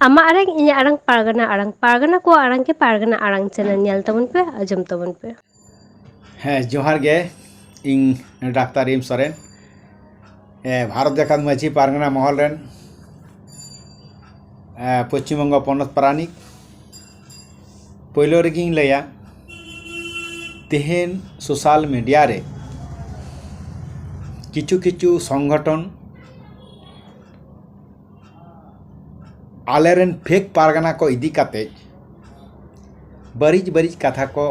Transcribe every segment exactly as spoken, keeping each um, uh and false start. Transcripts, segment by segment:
ᱟᱢᱟᱜ ᱟᱲᱟᱝ, ᱤᱧᱟᱹᱜ ᱟᱲᱟᱝ, ᱯᱟᱨᱜᱟᱱᱟ ᱟᱲᱟᱝ, ᱯᱟᱨᱜᱟᱱᱟ ᱠᱚᱣᱟᱜ ᱟᱲᱟᱝ ᱜᱮ ᱯᱟᱨᱜᱟᱱᱟ ᱟᱲᱟᱝ ᱪᱮᱱᱮᱞ ᱧᱮᱞ ᱛᱟᱵᱚᱱ ᱯᱮ, ᱟᱸᱡᱚᱢ ᱛᱟᱵᱚᱱ ᱯᱮ᱾ ᱦᱮᱸ, ᱡᱚᱦᱟᱨ ᱜᱮ᱾ ᱤᱧ ᱰᱟᱠᱛᱟᱨ ᱮᱢ ᱥᱚᱨᱮᱱ᱾ ᱦᱮᱸ, ᱵᱷᱟᱨᱚᱛ ᱡᱟᱠᱟᱛ ᱢᱟᱹᱡᱷᱤ ᱯᱟᱨᱜᱟᱱᱟ ᱢᱚᱦᱚᱞ ᱨᱮᱱ, ᱦᱮᱸ, ᱯᱚᱥᱪᱤᱢ ᱵᱚᱝᱜᱚ ᱯᱚᱱᱚᱛ ᱯᱟᱨᱟᱱᱤᱠ᱾ ᱯᱳᱭᱞᱳ ᱨᱮᱜᱮᱧ ᱞᱟᱹᱭᱟ, ᱛᱮᱦᱮᱧ ᱥᱳᱥᱟᱞ ᱢᱤᱰᱤᱭᱟ ᱨᱮ ᱠᱤᱪᱷᱩ ᱠᱤᱪᱷᱩ ᱥᱚᱝᱜᱚᱴᱷᱚᱱ ᱟᱞᱮᱨᱮᱱ ᱯᱷᱮᱠ ᱯᱟᱨᱜᱟᱱᱟ ᱠᱚ ᱤᱫᱤ ᱠᱟᱛᱮ ᱵᱟᱹᱲᱤᱡ ᱵᱟᱹᱲᱤᱡ ᱠᱟᱛᱷᱟ ᱠᱚ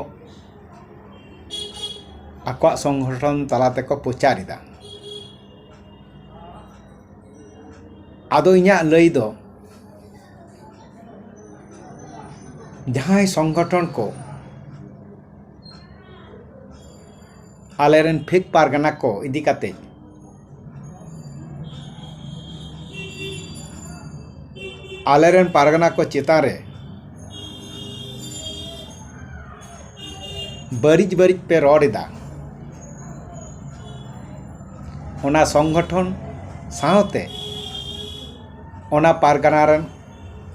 ᱟᱠᱚᱣᱟᱜ ᱥᱚᱝᱜᱚᱴᱷᱚᱱ ᱛᱟᱞᱟ ᱛᱮᱠᱚ ᱯᱨᱚᱪᱟᱨ ᱮᱫᱟ᱾ ᱟᱫᱚ ᱤᱧᱟᱹᱜ ᱞᱟᱹᱭ ᱫᱚ, ᱡᱟᱦᱟᱸᱭ ᱥᱚᱝᱜᱚᱴᱷᱚᱱ ᱠᱚ ᱟᱞᱮᱨᱮᱱ ᱯᱷᱮᱠ ᱯᱟᱨᱜᱟᱱᱟ ᱠᱚ ᱤᱫᱤ ᱠᱟᱛᱮ ᱟᱞᱮᱨᱮᱱ ᱯᱟᱨᱜᱟᱱᱟ ᱠᱚ ᱪᱮᱛᱟᱱ ᱨᱮ ᱵᱟᱹᱲᱤᱡ ᱵᱟᱹᱲᱤᱡ ᱯᱮ ᱨᱚᱲ ᱮᱫᱟ, ᱚᱱᱟ ᱥᱚᱝᱜᱚᱴᱷᱚᱱ ᱥᱟᱶᱛᱮ ᱚᱱᱟ ᱯᱟᱨᱜᱟᱱᱟ ᱨᱮᱱ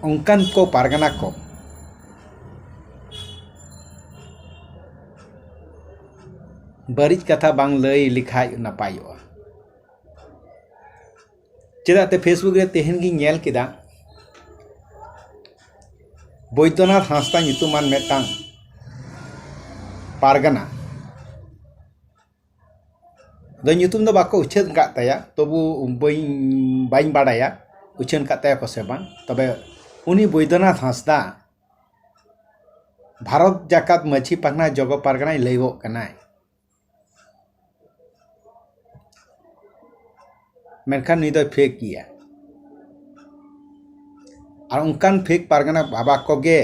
ᱚᱱᱠᱟᱱ ᱠᱚ ᱯᱟᱨᱜᱟᱱᱟ ᱠᱚ ᱵᱟᱹᱲᱤᱡ ᱠᱟᱛᱷᱟ ᱵᱟᱝ ᱞᱟᱹᱭ ᱞᱮᱠᱷᱟᱡ ᱱᱟᱯᱟᱭᱚᱜᱼᱟ᱾ ᱪᱮᱫᱟᱜ ᱛᱮ Facebook ᱨᱮ ᱛᱮᱦᱮᱧ ᱜᱤᱧ ᱧᱮᱞ ᱠᱮᱫᱟ, ᱵᱳᱭᱫᱚᱱᱟᱛᱷ ᱦᱟᱸᱥᱫᱟ ᱧᱩᱛᱩᱢᱟᱱ ᱢᱤᱫᱴᱟᱝ ᱯᱟᱨᱜᱟᱱᱟ ᱫᱚ, ᱧᱩᱛᱩᱢ ᱫᱚ ᱵᱟᱠᱚ ᱩᱪᱷᱟᱹᱱ ᱟᱠᱟᱫ ᱛᱟᱭᱟ, ᱛᱚᱵᱩ ᱵᱟᱹᱧ, ᱵᱟᱹᱧ ᱵᱟᱰᱟᱭᱟ ᱩᱪᱷᱟᱹᱱ ᱟᱠᱟᱫ ᱛᱟᱭᱟ ᱠᱚ ᱥᱮ ᱵᱟᱝ᱾ ᱛᱚᱵᱮ ᱩᱱᱤ ᱵᱳᱭᱫᱚᱱᱟᱛᱷ ᱦᱟᱸᱥᱫᱟ ᱵᱷᱟᱨᱚᱛ ᱡᱟᱠᱟᱛ ᱢᱟᱹᱡᱷᱤ ᱯᱟᱨᱜᱟᱱᱟ ᱡᱚᱜᱚ ᱯᱟᱨᱜᱟᱱᱟᱭ ᱞᱟᱹᱭᱚᱜ ᱠᱟᱱᱟᱭ, ᱢᱮᱱᱠᱷᱟᱱ ᱱᱩᱭ ᱫᱚᱭ ᱯᱷᱮᱠ ᱜᱮᱭᱟ᱾ ᱟᱨ ᱚᱱᱠᱟᱱ ᱯᱷᱮᱠ ᱯᱟᱨᱜᱟᱱᱟ ᱵᱟᱵᱟ ᱠᱚᱜᱮ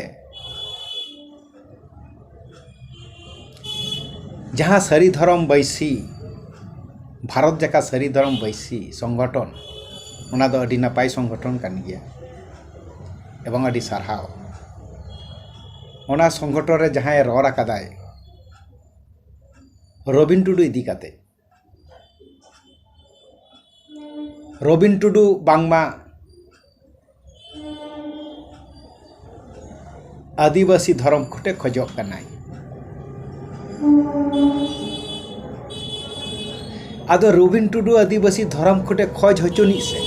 ᱡᱟᱦᱟᱸ ᱥᱟᱹᱨᱤ ᱫᱷᱚᱨᱚᱢ ᱵᱟᱹᱭᱥᱤ, ᱵᱷᱟᱨᱚᱛ ᱡᱟᱠᱟᱛ ᱥᱟᱹᱨᱤ ᱫᱷᱚᱨᱚᱢ ᱵᱟᱹᱭᱥᱤ ᱥᱚᱝᱜᱚᱴᱷᱚᱱ, ᱚᱱᱟ ᱫᱚ ᱟᱹᱰᱤ ᱱᱟᱯᱟᱭ ᱥᱚᱝᱜᱚᱴᱷᱚᱱ ᱠᱟᱱ ᱜᱮᱭᱟ ᱮᱵᱚᱝ ᱟᱹᱰᱤ ᱥᱟᱨᱦᱟᱣ᱾ ᱚᱱᱟ ᱥᱚᱝᱜᱚᱴᱷᱚᱱ ᱨᱮ ᱡᱟᱦᱟᱸᱭ ᱨᱚᱲ ᱟᱠᱟᱫᱟᱭ ᱨᱚᱵᱤᱱ ᱴᱩᱰᱩ ᱤᱫᱤ ᱠᱟᱛᱮ, ᱨᱚᱵᱤᱱ ᱴᱩᱰᱩ ᱵᱟᱝᱢᱟ ᱟᱹᱫᱤᱵᱟᱹᱥᱤ ᱫᱷᱚᱨᱚᱢ ᱠᱳᱰ ᱮ ᱠᱷᱚᱡᱚᱜ ᱠᱟᱱᱟᱭ᱾ ᱟᱫᱚ ᱨᱚᱵᱤᱱ ᱴᱩᱰᱩ ᱟᱹᱫᱤᱵᱟᱹᱥᱤ ᱫᱷᱚᱨᱚᱢ ᱠᱳᱰ ᱮ ᱠᱷᱚᱡᱽ ᱦᱚᱪᱚᱱᱤᱡ ᱥᱮ᱾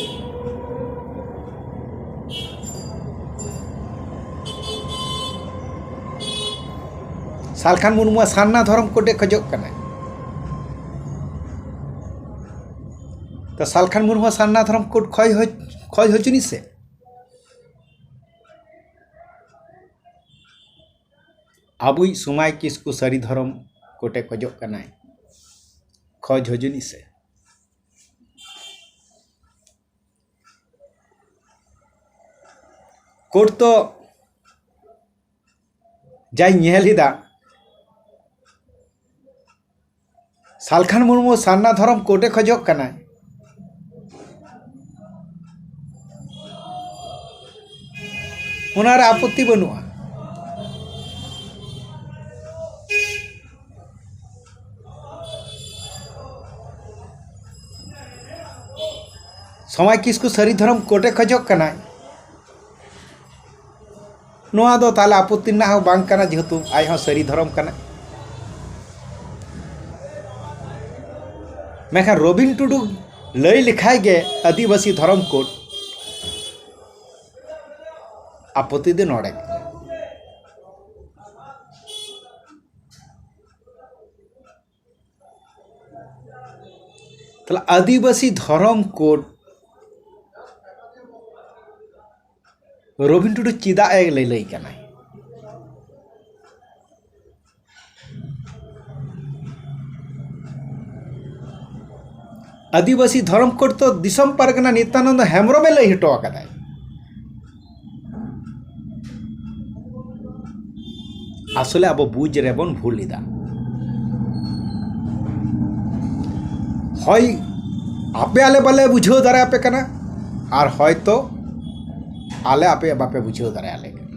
ᱥᱟᱞᱠᱷᱟᱱ ᱢᱩᱨᱢᱩᱣᱟᱜ ᱥᱟᱨᱱᱟ ᱫᱷᱚᱨᱚᱢ ᱠᱳᱰ ᱮ ᱠᱷᱚᱡᱚᱜ ᱠᱟᱱᱟᱭ᱾ ᱛᱚ ᱥᱟᱞᱠᱷᱟᱱ ᱢᱩᱨᱢᱩᱣᱟᱜ ᱥᱟᱨᱱᱟ ᱫᱷᱚᱨᱚᱢ ᱠᱳᱰ ᱠᱷᱚᱡᱽ ᱦᱚᱪ-, ᱠᱷᱚᱡᱽ ᱦᱚᱪᱚᱱᱤᱡ ᱥᱮ᱾ ᱟᱵᱚᱭᱤᱡ ᱥᱚᱢᱟᱭ ᱠᱤᱥᱠᱩ ᱥᱟᱹᱨᱤ ᱫᱷᱚᱨᱚᱢ ᱠᱳᱰ ᱮ ᱠᱷᱚᱡᱚᱜ ᱠᱟᱱᱟᱭ, ᱠᱷᱚᱡᱽ ᱦᱚᱪᱚᱱᱤᱡ ᱥᱮ᱾ ᱠᱳᱰ ᱛᱚ ᱡᱟᱧ ᱧᱮᱞ ᱮᱫᱟ, ᱥᱟᱞᱠᱷᱟᱱ ᱢᱩᱨᱢᱩ ᱥᱟᱨᱱᱟ ᱫᱷᱚᱨᱚᱢ ᱠᱳᱰ ᱮ ᱠᱷᱚᱡᱚᱜ ᱠᱟᱱᱟᱭ, ᱚᱱᱟᱨᱮ ᱟᱯᱚᱛᱛᱤ ᱵᱟᱹᱱᱩᱜᱼᱟ᱾ ᱥᱚᱢᱟᱭ ᱠᱤᱥᱠᱩ ᱥᱟᱹᱨᱤ ᱫᱷᱚᱨᱚᱢ ᱠᱳᱰ ᱮ ᱠᱷᱚᱡᱚᱜ ᱠᱟᱱᱟᱭ, ᱱᱚᱣᱟ ᱫᱚ ᱛᱟᱦᱚᱞᱮ ᱟᱯᱚᱛᱛᱤ ᱨᱮᱱᱟᱜ ᱦᱚᱸ ᱵᱟᱝ ᱠᱟᱱᱟ, ᱡᱮᱦᱮᱛᱩ ᱟᱡ ᱦᱚᱸ ᱥᱟᱹᱨᱤ ᱫᱷᱚᱨᱚᱢ ᱠᱟᱱᱟᱭ᱾ ᱢᱮᱱᱠᱷᱟᱱ ᱨᱚᱵᱤᱱ ᱴᱩᱰᱩ ᱞᱟᱹᱭ ᱞᱮᱠᱷᱟᱡ ᱜᱮ ᱟᱹᱫᱤᱵᱟᱹᱥᱤ ᱫᱷᱚᱨᱚᱢ ᱠᱳᱰ, ᱟᱯᱚᱛᱛᱤ ᱫᱚ ᱱᱚᱰᱮ ᱜᱮ᱾ ᱛᱟᱦᱞᱮ ᱟᱹᱫᱤᱵᱟᱹᱥᱤ ᱫᱷᱚᱨᱚᱢ ᱠᱳᱰ ᱨᱚᱵᱤᱱ ᱴᱩᱰᱩ ᱪᱮᱫᱟᱜ ᱮ ᱞᱟᱹᱞᱟᱹᱭ ᱠᱟᱱᱟᱭ? ᱟᱹᱫᱤᱵᱟᱹᱥᱤ ᱫᱷᱚᱨᱚᱢ ᱠᱳᱰ ᱛᱚ ᱫᱤᱥᱚᱢ ᱯᱟᱨᱜᱟᱱᱟ ᱱᱤᱛᱭᱟᱱᱚᱱᱫᱚ ᱦᱮᱢᱵᱨᱚᱢᱮ ᱞᱟᱹᱭ ᱦᱚᱴᱚ ᱟᱠᱟᱫᱟᱭ᱾ ᱟᱥᱚᱞᱮ ᱟᱵᱚ ᱵᱩᱡᱽ ᱨᱮᱵᱚᱱ ᱵᱷᱩᱞ ᱮᱫᱟ᱾ ᱦᱳᱭ, ᱟᱯᱮ ᱟᱞᱮ ᱵᱟᱞᱮ ᱵᱩᱡᱷᱟᱹᱣ ᱫᱟᱲᱮᱭᱟᱯᱮ ᱠᱟᱱᱟ, ᱟᱨ ᱦᱚᱭᱛᱚ ᱟᱞᱮ ᱟᱯᱮ ᱵᱟᱯᱮ ᱵᱩᱡᱷᱟᱹᱣ ᱫᱟᱲᱮᱭᱟᱞᱮ ᱠᱟᱱᱟ᱾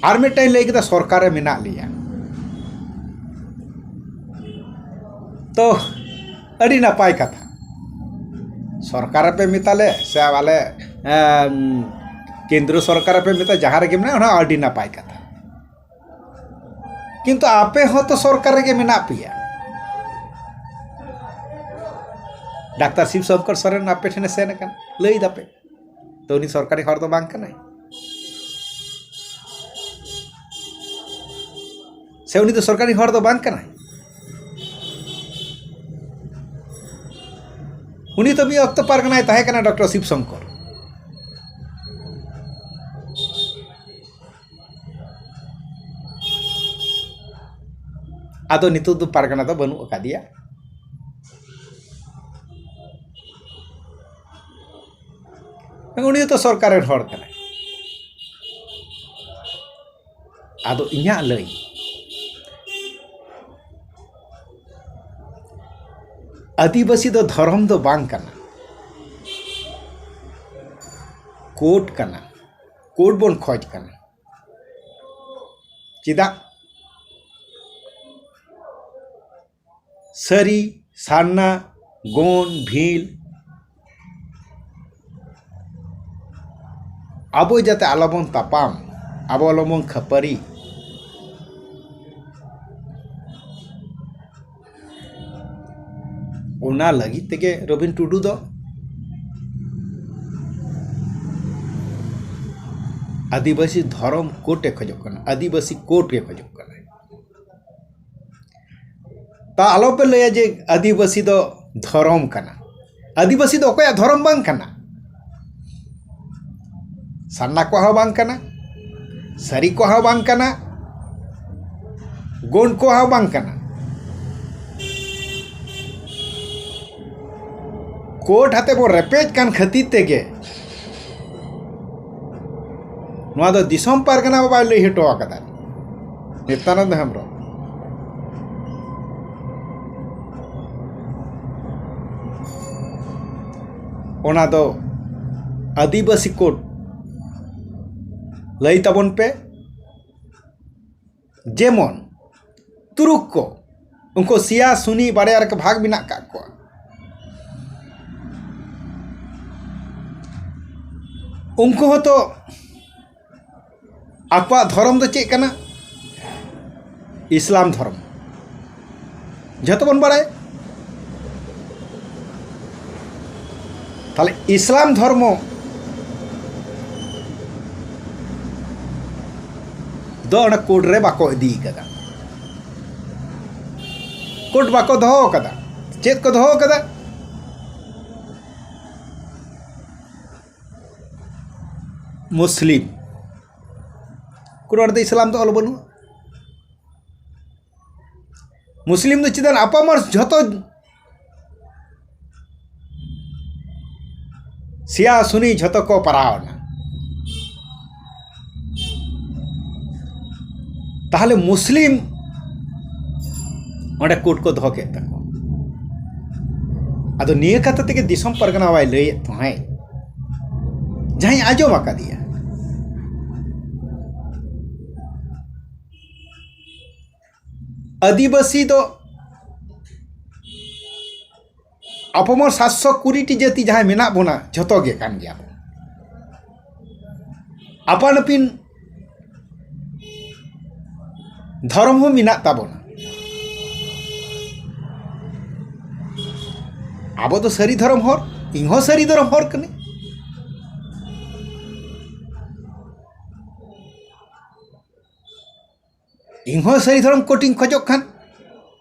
ᱟᱨ ᱢᱤᱫᱴᱟᱝ ᱞᱟᱹᱭ ᱠᱮᱫᱟ, ᱥᱚᱨᱠᱟᱨ ᱨᱮ ᱢᱮᱱᱟᱜ ᱞᱮᱭᱟ᱾ ᱛᱚ, ᱟᱹᱰᱤ ᱱᱟᱯᱟᱭ ᱠᱟᱛᱷᱟ᱾ ᱥᱚᱨᱠᱟᱨ ᱨᱮᱯᱮ ᱢᱮᱛᱟᱞᱮ ᱥᱮ ᱟᱞᱮ, ᱮᱢ, ᱠᱮᱱᱫᱨᱚ ᱥᱚᱨᱠᱟᱨ ᱯᱮ ᱢᱮᱛᱟ, ᱡᱟᱦᱟᱸ ᱨᱮᱜᱮ ᱢᱮᱱᱟᱜᱼᱟ, ᱚᱱᱟ ᱟᱹᱰᱤ ᱱᱟᱯᱟᱭ ᱠᱟᱛᱷᱟ᱾ ᱠᱤᱱᱛᱩ ᱟᱯᱮ ᱦᱚᱸᱛᱚ ᱥᱚᱨᱠᱟᱨ ᱨᱮᱜᱮ ᱢᱮᱱᱟᱜ ᱯᱮᱭᱟ᱾ ᱰᱟᱠᱛᱟᱨ ᱥᱤᱵ ᱥᱚᱝᱠᱚᱨ ᱥᱚᱨᱮᱱ ᱟᱯᱮ ᱴᱷᱮᱱᱮ ᱥᱮᱱ ᱟᱠᱟᱱ, ᱞᱟᱹᱭ ᱫᱟᱯᱮ, ᱛᱚ ᱩᱱᱤ ᱥᱚᱨᱠᱟᱨᱤ ᱦᱚᱲ ᱫᱚ ᱵᱟᱝ ᱠᱟᱱᱟᱭ? ᱥᱮ ᱩᱱᱤ ᱫᱚ ᱥᱚᱨᱠᱟᱨᱤ ᱦᱚᱲ ᱫᱚ ᱵᱟᱝ ᱠᱟᱱᱟᱭ? ᱩᱱᱤ ᱫᱚ ᱢᱤᱫ ᱚᱠᱛᱚ ᱯᱟᱨᱜᱟᱱᱟᱭ ᱛᱟᱦᱮᱸ ᱠᱟᱱᱟ, ᱰᱚᱠᱴᱚᱨ ᱥᱤᱵ ᱥᱚᱝᱠᱚᱨ᱾ ᱟᱫᱚ ᱱᱤᱛᱚᱜ ᱫᱚ ᱯᱟᱨᱜᱟᱱᱟ ᱫᱚ ᱵᱟᱹᱱᱩᱜ ᱟᱠᱟᱫᱮᱭᱟ᱾ ᱩᱱᱤ ᱫᱚ ᱥᱚᱨᱠᱟᱨ ᱨᱮᱱ ᱦᱚᱲ ᱠᱟᱱᱟᱭ᱾ ᱟᱫᱚ ᱤᱧᱟᱹᱜ ᱞᱟᱹᱭ, ᱟᱹᱫᱤᱵᱟᱹᱥᱤ ᱫᱚ ᱫᱷᱚᱨᱚᱢ ᱫᱚ ᱵᱟᱝ ᱠᱟᱱᱟ, ᱠᱳᱰ ᱠᱟᱱᱟ, ᱠᱳᱰ ᱵᱚᱱ ᱠᱷᱚᱡᱽ ᱠᱟᱱᱟ᱾ ᱪᱮᱫᱟᱜ? ᱥᱟᱹᱨᱤ, ᱥᱟᱨᱱᱟ, ᱜᱳᱱᱰ, ᱵᱷᱤᱞ, ᱟᱵᱚ ᱡᱟᱛᱮ ᱟᱞᱚᱵᱚᱱ ᱛᱟᱯᱟᱢ, ᱟᱵᱚ ᱟᱞᱚᱵᱚᱱ ᱠᱷᱟᱹᱯᱟᱹᱨᱤ, ᱚᱱᱟ ᱞᱟᱹᱜᱤᱫ ᱛᱮᱜᱮ ᱨᱚᱵᱤᱱ ᱴᱩᱰᱩ ᱫᱚ ᱟᱹᱫᱤᱵᱟᱹᱥᱤ ᱫᱷᱚᱨᱚᱢ ᱠᱳᱰ ᱮ ᱠᱷᱚᱡᱚᱜ ᱠᱟᱱᱟ, ᱟᱹᱫᱤᱵᱟᱹᱥᱤ ᱠᱳᱰ ᱜᱮ ᱠᱷᱚᱡᱚᱜ ᱠᱟᱱᱟᱭ᱾ ᱛᱟ ᱟᱞᱚᱯᱮ ᱞᱟᱹᱭᱟ ᱡᱮ ᱟᱹᱫᱤᱵᱟᱹᱥᱤ ᱫᱚ ᱫᱷᱚᱨᱚᱢ ᱠᱟᱱᱟ᱾ ᱟᱹᱫᱤᱵᱟᱹᱥᱤ ᱫᱚ ᱚᱠᱚᱭᱟᱜ ᱫᱷᱚᱨᱚᱢ ᱵᱟᱝ ᱠᱟᱱᱟ? ᱥᱟᱨᱱᱟ ᱠᱚᱣᱟᱜ ᱦᱚᱸ ᱵᱟᱝ ᱠᱟᱱᱟ, ᱥᱟᱹᱨᱤ ᱠᱚᱣᱟᱜ ᱦᱚᱸ ᱵᱟᱝ ᱠᱟᱱᱟ, ᱜᱳᱱᱰ ᱠᱚᱣᱟᱜ ᱦᱚᱸ ᱵᱟᱝ ᱠᱟᱱᱟ᱾ ᱠᱳᱰ ᱟᱛᱮ ᱵᱚ ᱨᱮᱯᱮᱡ ᱠᱟᱱ ᱠᱷᱟᱹᱛᱤᱨ ᱛᱮᱜᱮ ᱱᱚᱣᱟ ᱫᱚ ᱫᱤᱥᱚᱢ ᱯᱟᱨᱜᱟᱱᱟ ᱵᱟᱵᱟᱭ ᱞᱟᱹᱭ ᱦᱚᱴᱚ ᱟᱠᱟᱫᱟ, ᱱᱤᱛᱭᱟᱱᱚᱱᱫ ᱦᱮᱢᱵᱨᱚᱢ᱾ ᱚᱱᱟ ᱫᱚ ᱟᱹᱫᱤᱵᱟᱹᱥᱤ ᱠᱳᱰ ᱞᱟᱹᱭ ᱛᱟᱵᱚᱱ ᱯᱮ᱾ ᱡᱮᱢᱚᱱ ᱛᱩᱨᱩᱠ ᱠᱚ, ᱩᱱᱠᱩ ᱥᱤᱭᱟ ᱥᱩᱱᱤ ᱵᱟᱨᱭᱟ ᱨᱮ ᱵᱷᱟᱜᱽ ᱢᱮᱱᱟᱜ ᱠᱟᱜ ᱠᱚᱣᱟ᱾ ᱩᱱᱠᱩ ᱦᱚᱸᱛᱚ ᱟᱠᱚᱣᱟᱜ ᱫᱷᱚᱨᱚᱢ ᱫᱚ ᱪᱮᱫ ᱠᱟᱱᱟ? ᱤᱥᱞᱟᱢ ᱫᱷᱚᱨᱚᱢ᱾ ᱡᱷᱚᱛᱚ ᱵᱚᱱ ᱵᱟᱲᱟᱭᱟ᱾ ᱛᱟᱦᱞᱮ ᱤᱥᱞᱟᱢ ᱫᱷᱚᱨᱢᱚ ᱫᱚ ᱚᱱᱟ ᱠᱳᱰ ᱨᱮ ᱵᱟᱠᱚ ᱤᱫᱤ ᱠᱟᱫᱟ᱾ ᱠᱳᱰ ᱵᱟᱠᱚ ᱫᱚᱦᱚ ᱠᱟᱫᱟ᱾ ᱪᱮᱫ ᱠᱚ ᱫᱚᱦᱚ ᱠᱟᱫᱟ? ᱢᱩᱥᱞᱤᱢ᱾ ᱠᱳᱱᱳ ᱚᱸᱰᱮ ᱫᱚ ᱤᱥᱞᱟᱢ ᱫᱚ ᱚᱞ ᱵᱟᱹᱱᱩᱜᱼᱟ᱾ ᱢᱩᱥᱞᱤᱢ ᱫᱚ ᱪᱮᱫᱟᱜ ᱟᱯᱟᱢᱟᱨ ᱡᱷᱚᱛᱚ ᱥᱤᱭᱟ ᱥᱩᱱᱤ ᱡᱷᱚᱛᱚ ᱠᱚ ᱯᱟᱨᱟᱣ ᱮᱱᱟ᱾ ᱛᱟᱦᱞᱮ ᱢᱩᱥᱞᱤᱢ ᱚᱸᱰᱮ ᱠᱳᱰ ᱠᱚ ᱫᱚᱦᱚ ᱠᱮᱫ ᱛᱟᱠᱚ᱾ ᱟᱫᱚ ᱱᱤᱭᱟᱹ ᱠᱟᱛᱷᱟ ᱛᱮᱜᱮ ᱫᱤᱥᱚᱢ ᱯᱟᱨᱜᱟᱱᱟ ᱵᱟᱭ ᱞᱟᱹᱭᱮᱫ ᱛᱟᱦᱮᱸᱫ, ᱡᱟᱦᱟᱸᱭ ᱟᱸᱡᱚᱢ ᱟᱠᱟᱫᱮᱭᱟ, ᱟᱹᱫᱤᱵᱟᱹᱥᱤ ᱫᱚ ᱟᱵᱚ ᱢᱟ ᱥᱟᱛᱥᱚ ᱠᱩᱲᱤ ᱴᱤ ᱡᱟᱹᱛᱤ ᱡᱟᱦᱟᱸᱭ ᱢᱮᱱᱟᱜ ᱵᱚᱱᱟ, ᱡᱷᱚᱛᱚ ᱜᱮ ᱠᱟᱱ ᱜᱮᱭᱟ ᱵᱚᱱ᱾ ᱟᱯᱟᱱ ᱟᱹᱯᱤᱱ ᱫᱷᱚᱨᱚᱢ ᱦᱚᱸ ᱢᱮᱱᱟᱜ ᱛᱟᱵᱚᱱᱟ᱾ ᱟᱵᱚ ᱫᱚ ᱥᱟᱹᱨᱤ ᱫᱷᱚᱨᱚᱢ ᱦᱚᱲ, ᱤᱧ ᱦᱚᱸ ᱥᱟᱹᱨᱤ ᱫᱷᱚᱨᱚᱢ ᱦᱚᱲ ᱠᱟᱹᱱᱟᱹᱧ᱾ ᱤᱧ ᱦᱚᱸ ᱥᱟᱹᱨᱤ ᱫᱷᱚᱨᱚᱢ ᱠᱳᱰ ᱤᱧ ᱠᱷᱚᱡᱚᱜ ᱠᱷᱟᱱ,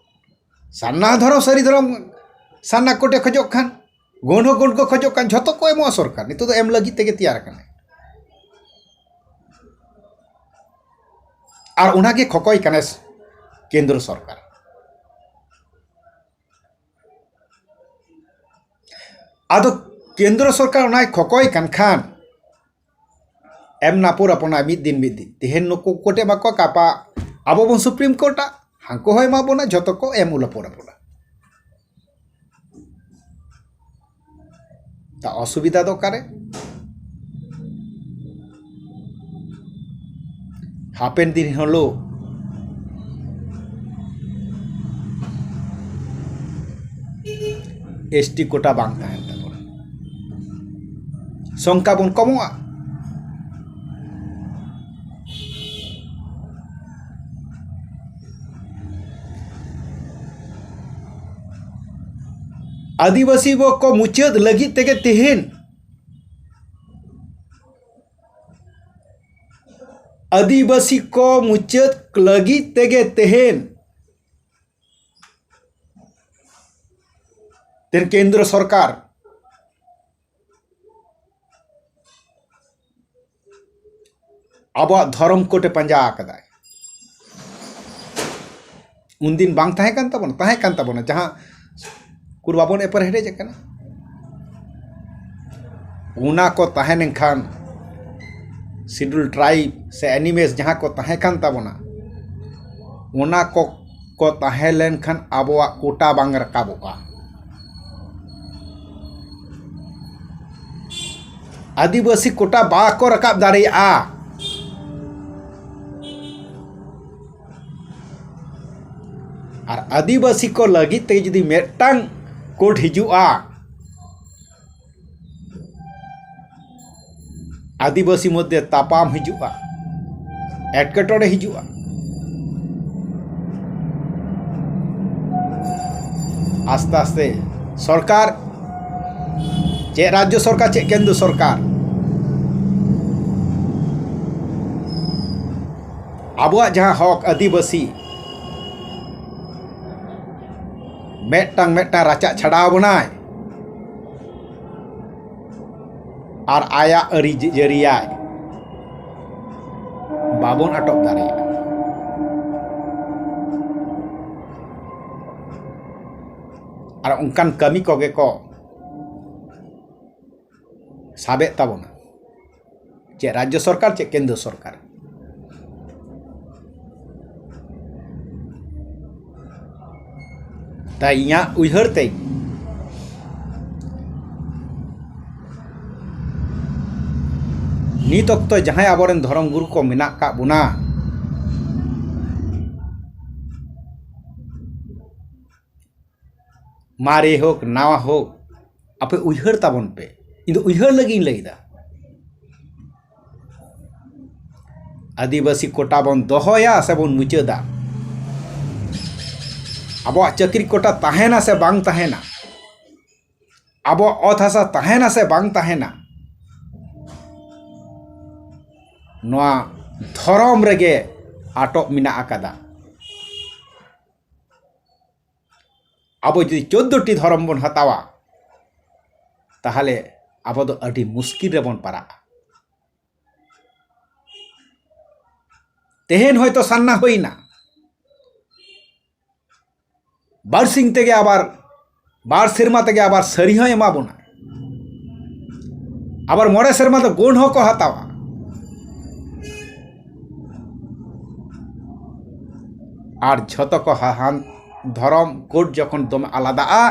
ᱥᱟᱨᱱᱟ ᱫᱷᱚᱨᱚᱢ, ᱥᱟᱹᱨᱤ ᱫᱷᱚᱨᱚᱢ ᱥᱟᱨᱱᱟ ᱠᱳᱰ ᱮ ᱠᱷᱚᱡᱚᱜ ᱠᱷᱟᱱ, ᱜᱳᱸᱰ ᱦᱚᱸ ᱜᱳᱸᱰ ᱠᱚ ᱠᱷᱚᱡᱚᱜ ᱠᱷᱟᱱ, ᱡᱷᱚᱛᱚ ᱠᱚ ᱮᱢᱚᱜᱼᱟ ᱥᱚᱨᱠᱟᱨ᱾ ᱱᱤᱛᱚᱜ ᱫᱚ ᱮᱢ ᱞᱟᱹᱜᱤᱫ ᱛᱮᱜᱮ ᱛᱮᱭᱟᱨ ᱟᱠᱟᱱᱟ᱾ ᱟᱨ ᱚᱱᱟᱜᱮ ᱠᱷᱚᱠᱚᱭ ᱠᱟᱱᱟ ᱠᱮᱱᱫᱨᱚ ᱥᱚᱨᱠᱟᱨ᱾ ᱟᱫᱚ ᱠᱮᱱᱫᱨᱚ ᱥᱚᱨᱠᱟᱨ ᱚᱱᱟᱭ ᱠᱷᱚᱠᱚᱭ ᱠᱟᱱ ᱠᱷᱟᱱ, ᱮᱢ ᱱᱟᱯᱚᱨ ᱟᱯᱚᱱᱟ ᱢᱤᱫ ᱫᱤᱱ ᱢᱤᱫ ᱫᱤᱱ᱾ ᱛᱮᱦᱮᱧ ᱱᱩᱠᱩ ᱠᱳᱴᱮ ᱮᱢᱟ ᱠᱚᱣᱟ, ᱜᱟᱯᱟ ᱟᱵᱚ ᱵᱚᱱ ᱥᱩᱯᱨᱤᱢ ᱠᱳᱨᱴᱟ, ᱦᱟᱱᱠᱩ ᱦᱚᱸ ᱮᱢᱟ ᱵᱚᱱᱟ, ᱡᱷᱚᱛᱚ ᱠᱚ ᱮᱢ ᱩᱞᱟᱯᱚᱨ ᱟᱵᱚᱱᱟ᱾ ᱛᱟ ᱚᱥᱩᱵᱤᱫᱷᱟ ᱫᱚ ᱚᱠᱟᱨᱮ? ᱦᱟᱯᱮᱱ ᱫᱤᱱ ᱦᱤᱞᱳᱜ ᱮᱥ ᱴᱤ ᱠᱳᱴᱟ ᱵᱟᱝ ᱛᱟᱦᱮᱱ ᱛᱟᱵᱚᱱᱟ, ᱥᱚᱝᱠᱷᱟ ᱵᱚᱱ ᱠᱚᱢᱚᱜᱼᱟ᱾ ᱟᱹᱫᱤᱵᱟᱹᱥᱤ ᱠᱚ ᱢᱩᱪᱟᱹᱫ ᱞᱟᱹᱜᱤᱫ ᱛᱮᱜᱮ ᱛᱮᱦᱮᱧ, ᱟᱹᱫᱤᱵᱟᱹᱥᱤ ᱠᱚ ᱢᱩᱪᱟᱹᱫ ᱞᱟᱹᱜᱤᱫ ᱛᱮᱜᱮ ᱛᱮᱦᱮᱧ ᱛᱮᱦᱮᱧ ᱠᱮᱱᱫᱨᱚ ᱥᱚᱨᱠᱟᱨ ᱟᱵᱚᱣᱟᱜ ᱫᱷᱚᱨᱚᱢ ᱠᱳᱰ ᱮ ᱯᱟᱸᱡᱟ ᱟᱠᱟᱫᱟᱭ᱾ ᱩᱱᱫᱤᱱ ᱵᱟᱝ ᱛᱟᱦᱮᱸ ᱠᱟᱱ ᱛᱟᱵᱚᱱᱟ? ᱛᱟᱦᱮᱸ ᱠᱟᱱ ᱛᱟᱵᱚᱱᱟ, ᱡᱟᱦᱟᱸ ᱠᱚᱨᱮ ᱵᱟᱵᱚᱱ ᱮᱯᱮᱨ ᱦᱮᱰᱮᱡ ᱟᱠᱟᱱᱟ᱾ ᱚᱱᱟ ᱠᱚ ᱛᱟᱦᱮᱸ ᱞᱮᱱᱠᱷᱟᱱ, ᱥᱤᱰᱩᱞ ᱴᱨᱟᱭᱤᱵᱽ ᱥᱮ ᱮᱱᱤᱢᱮᱥ ᱡᱟᱦᱟᱸ ᱠᱚ ᱛᱟᱦᱮᱸ ᱠᱟᱱ ᱛᱟᱵᱚᱱᱟ, ᱚᱱᱟ ᱠᱚ, ᱠᱚ ᱛᱟᱦᱮᱸ ᱞᱮᱱᱠᱷᱟᱱ ᱟᱵᱚᱣᱟᱜ ᱠᱳᱴᱟ ᱵᱟᱝ ᱨᱟᱠᱟᱵᱚᱜᱼᱟ᱾ ᱟᱹᱫᱤᱵᱟᱹᱥᱤ ᱠᱳᱴᱟ ᱵᱟᱠᱚ ᱨᱟᱠᱟᱵ ᱫᱟᱲᱮᱭᱟᱜᱼᱟ᱾ ᱟᱨ ᱟᱹᱫᱤᱵᱟᱹᱥᱤ ᱠᱚ ᱞᱟᱹᱜᱤᱫ ᱛᱮ ᱡᱩᱫᱤ ᱢᱤᱫᱴᱟᱝ ᱠᱳᱰ ᱦᱤᱡᱩᱜᱼᱟ, ᱟᱹᱫᱤᱵᱟᱹᱥᱤ ᱢᱚᱫᱽᱫᱷᱮ ᱛᱟᱯᱟᱢ ᱦᱤᱡᱩᱜᱼᱟ, ᱮᱴᱠᱮᱴᱚᱬᱮ ᱦᱤᱡᱩᱜᱼᱟ᱾ ᱟᱥᱛᱮ ᱟᱥᱛᱮ ᱥᱚᱨᱠᱟᱨ, ᱪᱮᱫ ᱨᱟᱡᱽᱡᱚ ᱥᱚᱨᱠᱟᱨ, ᱪᱮᱫ ᱠᱮᱱᱫᱨᱚ ᱥᱚᱨᱠᱟᱨ, ᱟᱵᱚᱣᱟᱜ ᱡᱟᱦᱟᱸ ᱦᱚᱠ ᱟᱹᱫᱤᱵᱟᱹᱥᱤ, ᱢᱤᱫᱴᱟᱝ ᱢᱤᱫᱴᱟᱝ ᱨᱟᱪᱟᱜ ᱪᱷᱟᱰᱟᱣ ᱵᱚᱱᱟᱭ ᱟᱨ ᱟᱭᱟᱜ ᱟᱹᱨᱤ ᱡᱟᱹᱨᱤᱭᱟᱭ, ᱵᱟᱵᱚᱱ ᱟᱴᱚᱠ ᱫᱟᱲᱮᱭᱟᱜᱼᱟ᱾ ᱟᱨ ᱚᱱᱠᱟᱱ ᱠᱟᱹᱢᱤ ᱠᱚᱜᱮ ᱠᱚ ᱥᱟᱵᱮᱫ ᱛᱟᱵᱚᱱᱟ, ᱪᱮᱫ ᱨᱟᱡᱽᱡᱚ ᱥᱚᱨᱠᱟᱨ, ᱪᱮᱫ ᱠᱮᱱᱫᱨᱚ ᱥᱚᱨᱠᱟᱨ᱾ ᱛᱟᱭ ᱤᱧᱟᱹᱜ ᱩᱭᱦᱟᱹᱨ ᱛᱮ ᱱᱤᱛ ᱚᱠᱛᱚ ᱡᱟᱦᱟᱸᱭ ᱟᱵᱚᱨᱮᱱ ᱫᱷᱚᱨᱚᱢ ᱜᱩᱨᱩ ᱠᱚ ᱢᱮᱱᱟᱜ ᱠᱟᱜ ᱵᱚᱱᱟ, ᱢᱟᱨᱮ ᱦᱳᱠ ᱱᱟᱣᱟ ᱦᱳᱠ, ᱟᱯᱮ ᱩᱭᱦᱟᱹᱨ ᱛᱟᱵᱚᱱ ᱯᱮ᱾ ᱤᱧ ᱫᱚ ᱩᱭᱦᱟᱹᱨ ᱞᱟᱹᱜᱤᱫ ᱤᱧ ᱞᱟᱹᱭᱫᱟ᱾ ᱟᱹᱫᱤᱵᱟᱹᱥᱤ ᱠᱳᱴᱟ ᱵᱚᱱ ᱫᱚᱦᱚᱭᱟ ᱥᱮ ᱵᱚᱱ ᱢᱩᱪᱟᱹᱫᱟ? ᱟᱵᱚᱣᱟᱜ ᱪᱟᱹᱠᱨᱤ ᱠᱳᱴᱟ ᱛᱟᱦᱮᱱᱟ ᱥᱮ ᱵᱟᱝ ᱛᱟᱦᱮᱱᱟ? ᱟᱵᱚᱣᱟᱜ ᱚᱛ ᱦᱟᱥᱟ ᱛᱟᱦᱮᱱᱟ ᱥᱮ ᱵᱟᱝ ᱛᱟᱦᱮᱱᱟ, ᱱᱚᱣᱟ ᱫᱷᱚᱨᱚᱢ ᱨᱮᱜᱮ ᱟᱴᱚᱠ ᱢᱮᱱᱟᱜ ᱟᱠᱟᱫᱟ᱾ ᱟᱵᱚ ᱡᱩᱫᱤ ᱪᱳᱫᱽᱫᱳ ᱴᱤ ᱫᱷᱚᱨᱚᱢ ᱵᱚᱱ ᱦᱟᱛᱟᱣᱟ, ᱛᱟᱦᱚᱞᱮ ᱟᱵᱚ ᱫᱚ ᱟᱹᱰᱤ ᱢᱩᱥᱠᱤᱞ ᱨᱮᱵᱚᱱ ᱯᱟᱲᱟᱜᱼᱟ᱾ ᱛᱮᱦᱮᱧ ᱦᱚᱭᱛᱳ ᱥᱟᱨᱱᱟ ᱦᱩᱭᱱᱟ, ᱵᱟᱨᱥᱤᱧ ᱛᱮᱜᱮ ᱟᱵᱟᱨ, ᱵᱟᱨ ᱥᱮᱨᱢᱟ ᱛᱮᱜᱮ ᱟᱵᱟᱨ ᱥᱟᱹᱨᱤ ᱦᱚᱸᱭ ᱮᱢᱟ ᱵᱚᱱᱟ, ᱟᱵᱟᱨ ᱢᱚᱬᱮ ᱥᱮᱨᱢᱟ ᱫᱚ ᱜᱳᱸᱰ ᱦᱚᱸᱠᱚ ᱦᱟᱛᱟᱣᱟ᱾ ᱟᱨ ᱡᱷᱚᱛᱚ ᱠᱚ ᱦᱟᱦᱟᱱ ᱫᱷᱚᱨᱚᱢ ᱠᱳᱰ ᱡᱚᱠᱷᱚᱱ ᱫᱚᱢᱮ ᱟᱞᱟᱫᱟᱜᱼᱟ,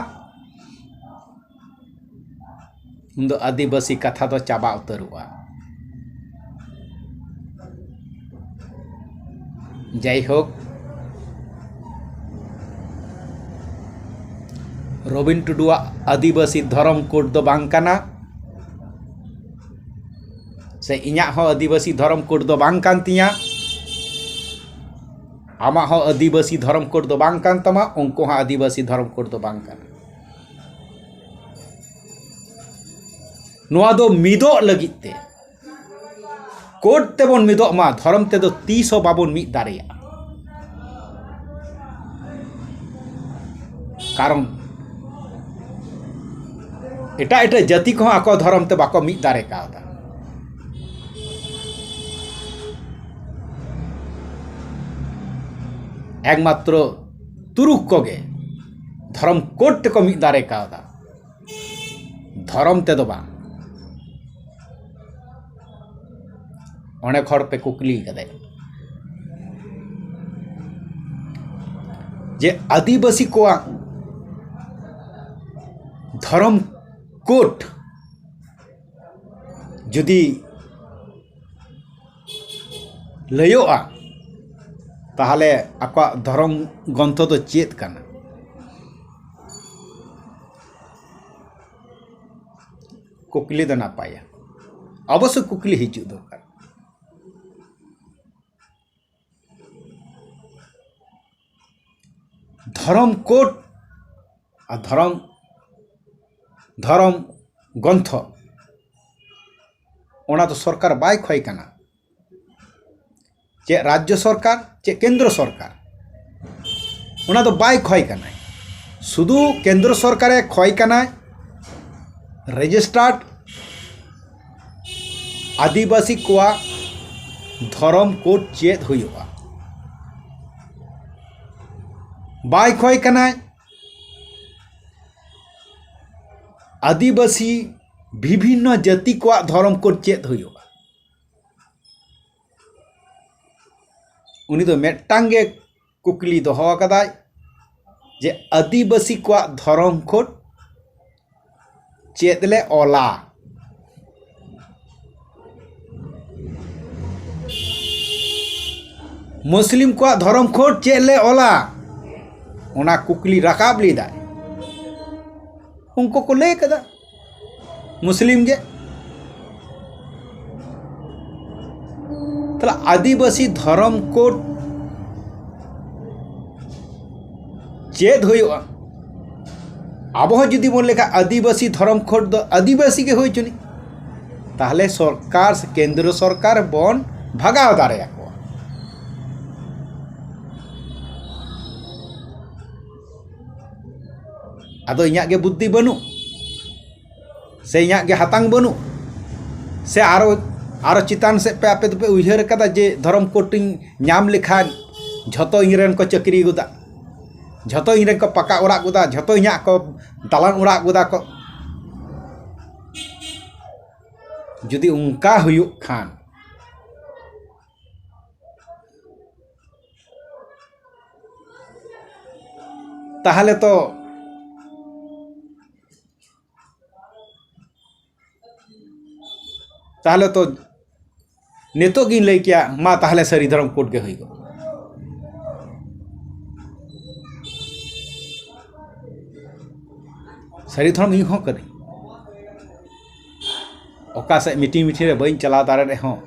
ᱩᱱᱫᱚ ᱟᱹᱫᱤᱵᱟᱹᱥᱤ ᱠᱟᱛᱷᱟ ᱫᱚ ᱪᱟᱵᱟ ᱩᱛᱟᱹᱨᱚᱜᱼᱟ᱾ ᱡᱟᱭᱦᱳᱠ, ᱨᱚᱵᱤᱱ ᱴᱩᱰᱩᱣᱟᱜ ᱟᱹᱫᱤᱵᱟᱹᱥᱤ ᱫᱷᱚᱨᱚᱢ ᱠᱳᱰ ᱫᱚ ᱵᱟᱝ ᱠᱟᱱᱟ, ᱥᱮ ᱤᱧᱟᱹᱜ ᱦᱚᱸ ᱟᱹᱫᱤᱵᱟᱹᱥᱤ ᱫᱷᱚᱨᱚᱢ ᱠᱳᱰ ᱫᱚ ᱵᱟᱝ ᱠᱟᱱ ᱛᱤᱧᱟᱹ, ᱟᱢᱟᱜ ᱦᱚᱸ ᱟᱹᱫᱤᱵᱟᱹᱥᱤ ᱫᱷᱚᱨᱚᱢ ᱠᱳᱰ ᱫᱚ ᱵᱟᱝ ᱠᱟᱱ ᱛᱟᱢᱟ, ᱩᱱᱠᱩ ᱦᱚᱸ ᱟᱹᱫᱤᱵᱟᱹᱥᱤ ᱫᱷᱚᱨᱚᱢ ᱠᱳᱰ ᱫᱚ ᱵᱟᱝ ᱠᱟᱱᱟ᱾ ᱱᱚᱣᱟ ᱫᱚ ᱢᱤᱫᱚᱜ ᱞᱟᱹᱜᱤᱫ ᱛᱮ, ᱠᱳᱰ ᱛᱮᱵᱚᱱ ᱢᱤᱫᱚᱜ ᱢᱟ, ᱫᱷᱚᱨᱚᱢ ᱛᱮᱫᱚ ᱛᱤᱥ ᱦᱚᱸ ᱵᱟᱵᱚᱱ ᱢᱤᱫ ᱫᱟᱲᱮᱭᱟᱜᱼᱟ᱾ ᱠᱟᱨᱚᱱ ᱮᱴᱟᱜ ᱮᱴᱟᱜ ᱡᱟᱹᱛᱤ ᱠᱚᱦᱚᱸ ᱟᱠᱚ ᱫᱷᱚᱨᱚᱢ ᱛᱮ ᱵᱟᱠᱚ ᱢᱤᱫ ᱫᱟᱲᱮ ᱠᱟᱣᱫᱟ᱾ ᱮᱠᱢᱟᱛᱨᱚ ᱛᱩᱨᱩᱠ ᱠᱚᱜᱮ ᱫᱷᱚᱨᱚᱢ ᱠᱳᱰ ᱛᱮᱠᱚ ᱢᱤᱫ ᱫᱟᱲᱮ ᱠᱟᱣᱫᱟ, ᱫᱷᱚᱨᱚᱢ ᱛᱮᱫᱚ ᱵᱟᱝ᱾ ᱚᱱᱮᱠ ᱦᱚᱲ ᱯᱮ ᱠᱩᱠᱞᱤ ᱠᱟᱫᱮ ᱡᱮ ᱟᱹᱫᱤᱵᱟᱹᱥᱤ ᱠᱚᱣᱟᱜ ᱫᱷᱚᱨᱚᱢ ᱠᱳᱰ ᱡᱩᱫᱤ ᱞᱟᱹᱭᱚᱜᱼᱟ, ᱛᱟᱦᱚᱞᱮ ᱟᱠᱚᱣᱟᱜ ᱫᱷᱚᱨᱚᱢ ᱜᱨᱚᱱᱛᱷᱚ ᱫᱚ ᱪᱮᱫ ᱠᱟᱱᱟ? ᱠᱩᱠᱞᱤ ᱫᱚ ᱱᱟᱯᱟᱭᱟ, ᱚᱵᱚᱥᱥᱳᱭ ᱠᱩᱠᱞᱤ ᱦᱤᱡᱩᱜ ᱫᱚᱨᱠᱟᱨ᱾ ᱫᱷᱚᱨᱚᱢ ᱠᱳᱰ ᱟᱨ ᱫᱷᱚᱨᱚᱢ ᱫᱷᱚᱨᱚᱢ ᱜᱨᱚᱱᱛᱷᱚ, ᱚᱱᱟ ᱫᱚ ᱥᱚᱨᱠᱟᱨ ᱵᱟᱭ ᱠᱷᱚᱭ ᱠᱟᱱᱟ᱾ ᱪᱮᱫ ᱨᱟᱡᱽᱡᱚ ᱥᱚᱨᱠᱟᱨ, ᱪᱮᱫ ᱠᱮᱱᱫᱨᱚ ᱥᱚᱨᱠᱟᱨ, ᱚᱱᱟ ᱫᱚ ᱵᱟᱭ ᱠᱷᱚᱭ ᱠᱟᱱᱟᱭ᱾ ᱥᱩᱫᱷᱩ ᱠᱮᱱᱫᱨᱚ ᱥᱚᱨᱠᱟᱨᱮ ᱠᱷᱚᱭ ᱠᱟᱱᱟᱭ ᱨᱮᱡᱤᱥᱴᱟᱨᱰ ᱟᱹᱫᱤᱵᱟᱹᱥᱤ ᱠᱚᱣᱟᱜ ᱫᱷᱚᱨᱚᱢ ᱠᱳᱰ ᱪᱮᱫ ᱦᱩᱭᱩᱜᱼᱟ᱾ ᱵᱟᱭ ᱠᱷᱚᱭ ᱠᱟᱱᱟᱭ ᱟᱹᱫᱤᱵᱟᱹᱥᱤ ᱵᱤᱵᱷᱤᱱᱱᱚ ᱡᱟᱹᱛᱤ ᱠᱚᱣᱟᱜ ᱫᱷᱚᱨᱚᱢ ᱠᱳᱰ ᱪᱮᱫ ᱦᱩᱭᱩᱜᱼᱟ᱾ ᱩᱱᱤ ᱫᱚ ᱢᱤᱫᱴᱟᱝ ᱜᱮ ᱠᱩᱠᱞᱤ ᱫᱚᱦᱚ ᱟᱠᱟᱫᱟᱭ ᱡᱮ ᱟᱹᱫᱤᱵᱟᱹᱥᱤ ᱠᱚᱣᱟᱜ ᱫᱷᱚᱨᱚᱢ ᱠᱳᱰ ᱪᱮᱫ ᱞᱮ ᱚᱞᱟ? ᱢᱩᱥᱞᱤᱢ ᱠᱚᱣᱟᱜ ᱫᱷᱚᱨᱚᱢ ᱠᱳᱰ ᱪᱮᱫ ᱞᱮ ᱚᱞᱟ? ᱚᱱᱟ ᱠᱩᱠᱞᱤ ᱨᱟᱠᱟᱵ ᱞᱮᱫᱟᱭ᱾ ᱩᱱᱠᱩ ᱠᱚ ᱞᱟᱹᱭ ᱠᱟᱫᱟ, ᱢᱩᱥᱞᱤᱢ ᱜᱮ᱾ ᱛᱟᱦᱞᱮ ᱟᱹᱫᱤᱵᱟᱹᱥᱤ ᱫᱷᱚᱨᱚᱢ ᱠᱳᱰ ᱪᱮᱫ ᱦᱩᱭᱩᱜᱼᱟ? ᱟᱵᱚ ᱦᱚᱸ ᱡᱩᱫᱤ ᱵᱚᱱ ᱞᱮᱠᱷᱟ ᱟᱹᱫᱤᱵᱟᱹᱥᱤ ᱫᱷᱚᱨᱚᱢ ᱠᱳᱰ ᱫᱚ ᱟᱹᱫᱤᱵᱟᱹᱥᱤ ᱜᱮ ᱦᱩᱭ ᱦᱚᱪᱚᱱᱤᱡ, ᱛᱟᱦᱞᱮ ᱥᱚᱨᱠᱟᱨ ᱥᱮ ᱠᱮᱱᱫᱨᱚ ᱥᱚᱨᱠᱟᱨ ᱵᱚᱱ ᱵᱷᱟᱜᱟᱣ ᱫᱟᱲᱮᱭᱟᱠᱚᱣᱟ᱾ ᱟᱫᱚ ᱤᱧᱟᱹᱜ ᱜᱮ ᱵᱩᱫᱽᱫᱷᱤ ᱵᱟᱹᱱᱩᱜ, ᱥᱮ ᱤᱧᱟᱹᱜ ᱜᱮ ᱦᱟᱛᱟᱝ ᱵᱟᱹᱱᱩᱜ, ᱥᱮ ᱟᱨᱚ, ᱟᱨᱚ ᱪᱮᱛᱟᱱ ᱥᱮᱫ ᱯᱮ ᱟᱯᱮ ᱫᱚᱯᱮ ᱩᱭᱦᱟᱹᱨ ᱟᱠᱟᱫᱟ ᱡᱮ ᱫᱷᱚᱨᱚᱢ ᱠᱳᱰ ᱤᱧ ᱧᱟᱢ ᱞᱮᱠᱷᱟᱱ ᱡᱷᱚᱛᱚ ᱤᱧ ᱨᱮᱱ ᱠᱚ ᱪᱟᱹᱠᱨᱤ ᱜᱚᱫᱟ, ᱡᱷᱚᱛᱚ ᱤᱧ ᱨᱮᱱ ᱠᱚ ᱯᱟᱠᱟ ᱚᱲᱟᱜ ᱜᱚᱫᱟ, ᱡᱷᱚᱛᱚ ᱤᱧᱟᱹᱜ ᱠᱚ ᱫᱟᱞᱟᱱ ᱚᱲᱟᱜ ᱜᱚᱫᱟ ᱠᱚ? ᱡᱩᱫᱤ ᱚᱱᱠᱟ ᱦᱩᱭᱩᱜ ᱠᱷᱟᱱ, ᱛᱟᱦᱞᱮ ᱛᱚ, ᱛᱟᱦᱞᱮ ᱛᱚ ᱱᱤᱛᱚᱜ ᱜᱤᱧ ᱞᱟᱹᱭ ᱠᱮᱭᱟ, ᱢᱟ ᱛᱟᱦᱞᱮ ᱥᱟᱹᱨᱤ ᱫᱷᱚᱨᱚᱢ ᱠᱳᱰ ᱜᱮ ᱦᱩᱭ ᱠᱚᱜ᱾ ᱥᱟᱹᱨᱤ ᱫᱷᱚᱨᱚᱢ ᱤᱧ ᱦᱚᱸ ᱠᱟᱹᱱᱟᱹᱧ᱾ ᱚᱠᱟ ᱥᱮᱫ ᱢᱤᱴᱤᱝ ᱢᱤᱴᱤᱝ ᱨᱮ ᱵᱟᱹᱧ ᱪᱟᱞᱟᱣ ᱫᱟᱲᱮ ᱨᱮᱦᱚᱸ,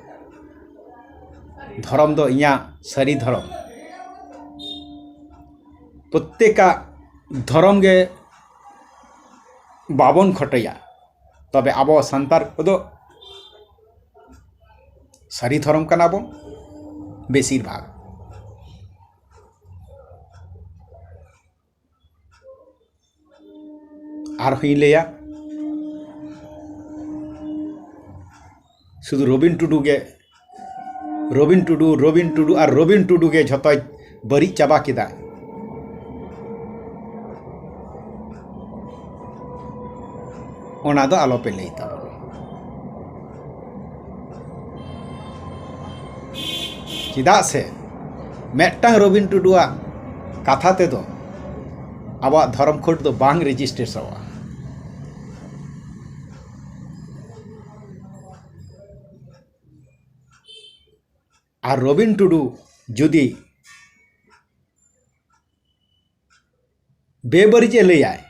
ᱫᱷᱚᱨᱚᱢ ᱫᱚ ᱤᱧᱟᱹᱜ ᱥᱟᱹᱨᱤ ᱫᱷᱚᱨᱚᱢ᱾ ᱯᱨᱚᱛᱛᱮᱠᱟᱜ ᱫᱷᱚᱨᱚᱢ ᱜᱮ ᱵᱟᱵᱚᱱ ᱠᱷᱚᱴᱚᱭᱟ, ᱛᱚᱵᱮ ᱟᱵᱚ ᱥᱟᱱᱛᱟᱲ ᱠᱚᱫᱚ ᱥᱟᱹᱨᱤ ᱫᱷᱚᱨᱚᱢ ᱠᱟᱱᱟ ᱵᱚᱱ ᱵᱮᱥᱤᱨ ᱵᱷᱟᱜᱽ᱾ ᱟᱨᱦᱚᱸᱧ ᱞᱟᱹᱭᱟ, ᱥᱩᱫᱷᱩ ᱨᱚᱵᱤᱱ ᱴᱩᱰᱩ ᱜᱮ, ᱨᱚᱵᱤᱱ ᱴᱩᱰᱩ, ᱨᱚᱵᱤᱱ ᱴᱩᱰᱩ ᱟᱨ ᱨᱚᱵᱤᱱ ᱴᱩᱰᱩ ᱜᱮ ᱡᱷᱚᱛᱚᱭ ᱵᱟᱹᱲᱤᱡ ᱪᱟᱵᱟ ᱠᱮᱫᱟ, ᱚᱱᱟ ᱫᱚ ᱟᱞᱚᱯᱮ ᱞᱟᱹᱭ ᱛᱟᱵᱚᱱᱟ᱾ ᱪᱮᱫᱟᱜ ᱥᱮ ᱢᱤᱫᱴᱟᱝ ᱨᱚᱵᱤᱱ ᱴᱩᱰᱩᱣᱟᱜ ᱠᱟᱛᱷᱟ ᱛᱮᱫᱚ ᱟᱵᱚᱣᱟᱜ ᱫᱷᱚᱨᱚᱢ ᱠᱳᱰ ᱫᱚ ᱵᱟᱝ ᱨᱮᱡᱤᱥᱴᱟᱨᱚᱜᱼᱟ᱾ ᱟᱨ ᱨᱚᱵᱤᱱ ᱴᱩᱰᱩ ᱡᱩᱫᱤ ᱵᱮᱵᱟᱹᱲᱤᱡ ᱮ ᱞᱟᱹᱭᱟᱭ,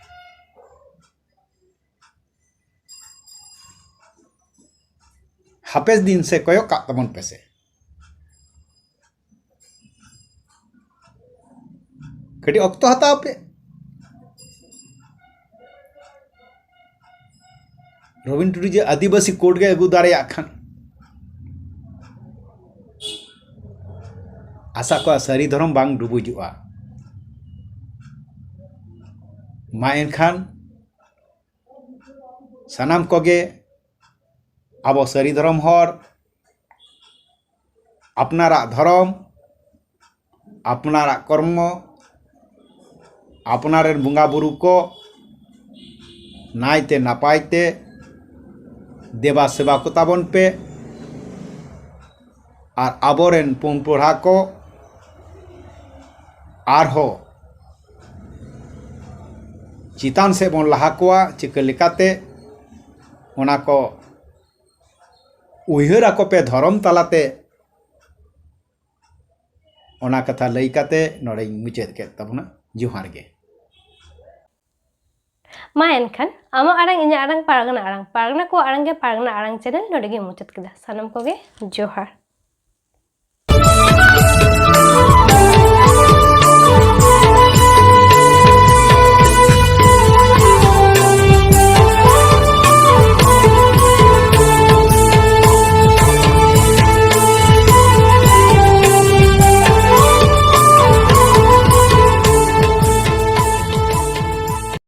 ᱦᱟᱯᱮ ᱫᱤᱱ ᱥᱮ ᱠᱚᱭᱚᱜ ᱠᱟᱜ ᱛᱟᱵᱚᱱ ᱯᱮᱥᱮ᱾ ᱠᱟᱹᱴᱤᱡ ᱚᱠᱛᱚ ᱦᱟᱛᱟᱣ ᱯᱮ᱾ ᱨᱚᱵᱤᱱ ᱴᱩᱰᱩ ᱡᱮ ᱟᱹᱫᱤᱵᱟᱹᱥᱤ ᱠᱳᱰ ᱜᱮ ᱟᱹᱜᱩ ᱫᱟᱲᱮᱭᱟᱜ ᱠᱷᱟᱱ, ᱟᱥᱟ ᱠᱚᱣᱟ ᱥᱟᱹᱨᱤ ᱫᱷᱚᱨᱚᱢ ᱵᱟᱝ ᱰᱩᱵᱩᱡᱚᱜᱼᱟ᱾ ᱢᱟ ᱮᱱᱠᱷᱟᱱ ᱥᱟᱱᱟᱢ ᱠᱚᱜᱮ ᱟᱵᱚ ᱥᱟᱹᱨᱤ ᱫᱷᱚᱨᱚᱢ ᱦᱚᱲ, ᱟᱯᱱᱟᱨᱟᱜ ᱫᱷᱚᱨᱚᱢ, ᱟᱯᱱᱟᱨᱟᱜ ᱠᱚᱨᱢᱚ, ᱟᱯᱱᱟᱨ ᱨᱮᱱ ᱵᱚᱸᱜᱟ ᱵᱩᱨᱩ ᱠᱚ ᱱᱟᱭᱛᱮ ᱱᱟᱯᱟᱭ ᱛᱮ ᱫᱮᱵᱟ ᱥᱮᱵᱟ ᱠᱚ ᱛᱟᱵᱚᱱ ᱯᱮ᱾ ᱟᱨ ᱟᱵᱚᱨᱮᱱ ᱯᱩᱱ ᱯᱚᱲᱦᱟ ᱠᱚ ᱟᱨᱦᱚᱸ ᱪᱮᱛᱟᱱ ᱥᱮᱫ ᱵᱚᱱ ᱞᱟᱦᱟ ᱠᱚᱣᱟ᱾ ᱪᱤᱠᱟᱹ ᱞᱮᱠᱟᱛᱮ, ᱚᱱᱟ ᱠᱚ ᱩᱭᱦᱟᱹᱨ ᱟᱠᱚ ᱯᱮ ᱫᱷᱚᱨᱚᱢ ᱛᱟᱞᱟᱛᱮ᱾ ᱚᱱᱟ ᱠᱟᱛᱷᱟ ᱞᱟᱹᱭ ᱠᱟᱛᱮ ᱱᱚᱰᱮᱧ ᱢᱩᱪᱟᱹᱫ ᱠᱮᱫ ᱛᱟᱵᱚᱱᱟ᱾ ᱡᱚᱦᱟᱨ ᱜᱮ᱾ ᱢᱟ ᱮᱱᱠᱷᱟᱱ, ᱟᱢᱟᱜ ᱟᱲᱟᱝ, ᱤᱧᱟᱹᱜ ᱟᱲᱟᱝ, ᱯᱟᱨᱜᱟᱱᱟ ᱟᱲᱟᱝ, ᱯᱟᱨᱜᱟᱱᱟ ᱠᱚᱣᱟᱜ ᱟᱲᱟᱝ ᱜᱮ ᱯᱟᱨᱜᱟᱱᱟ ᱟᱲᱟᱝ ᱪᱮᱱᱮᱞ ᱱᱚᱰᱮ ᱜᱮ ᱢᱩᱪᱟᱹᱫ ᱠᱮᱫᱟ᱾ ᱥᱟᱱᱟᱢ ᱠᱚᱜᱮ ᱡᱚᱦᱟᱨ᱾